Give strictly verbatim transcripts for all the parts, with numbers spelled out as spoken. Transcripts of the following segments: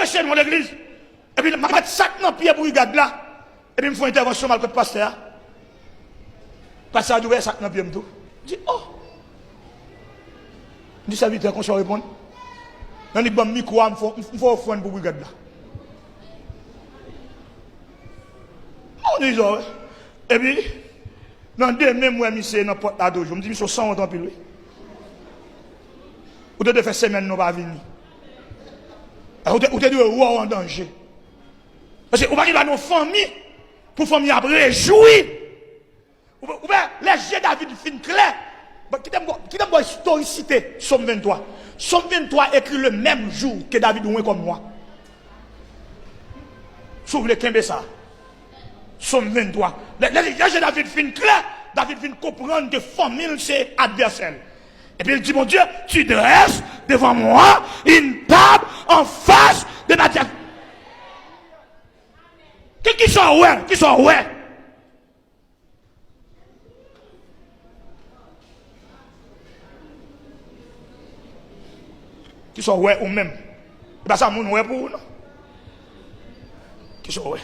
Mache nou legliz. Epi m ap met sa k nan pye brigad la. Epi m fè entèvansyon, m al kot pastè a. Pastè a di, "Ou wè sa k nan pye m tou?" M di, "Oh." M di, "Sèvitè, konsa w reponn?" Nan li ban m mikwo a, m fè, m fè ofrann pou brigad la. Mwen di sa, wi. Epi, nan demen, m wè misye nan pòt la toujou. M di, "Misye, w sanwont anpil, wi. Ou te dwe fè semèn non pa vini. Ou te, ou te dwe wè w an danje." Paske ou pa gen dwa nan yon fanmi pou fanmi ap rejwi. Ou, ou wè, lè je David fin klè. Bon, kite m ba, kite m ba w istorisite Sòm venntwa. Sòm venntwa ekri le menm jou ke David wen kòm wa. Si w vle kenbe sa. Sòm venntwa. Lè, lè, lè je David fin klè, David vin konprann ke fanmi l se advèsè l. Epi l di Bondye, "Tu dresses devant moi une table en face de ma tête." Ki, ki sa w wè? Ki sa w wè? Ki sa w wè ou menm? E pa sa moun wè pou ou, non. Ki sa w wè?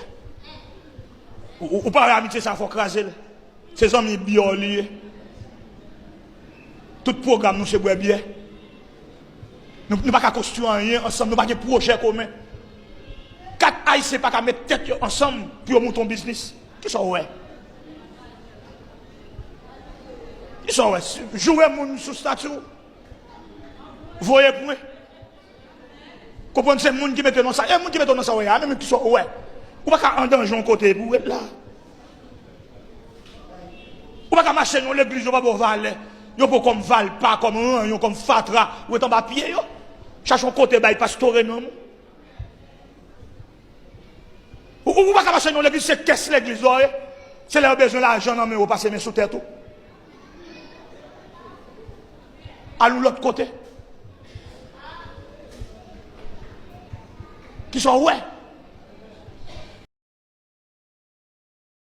Ou, ou, ou pa wè amitye sa fò kraze l. Se zanmi byè w li ye. Tout pwogram nou se bwè byè. Nou, nou pa ka konstwi anyen ansanm, nou pa gen pwojè komen. Kat Ayisyen pa ka met tèt yo ansanm pou yo monte yon biznis. Kisa w wè? Kisa w wè? Joure moun sou stati w. Voye pwen. Konprann se moun ki mete w nan sa. E moun ki mete w nan sa w ye a, menm kisa w wè? Ou pa ka an danje yon kote epi w ret la. Ou pa ka mache nan yon legliz, yo pa ba w valè. Yo pran w kòm valpa, kòm ranyon, kòm fatra. Ou ret anba pye yo. Chache yon kote bay pastore nanm ou. Ou, ou, ou pa ka mache nan yon legliz, se kès legliz la w ye. Se lè yo bezwen lajan nan men w, pase men sou tèt ou. Al yon lòt kote. Kisa w wè?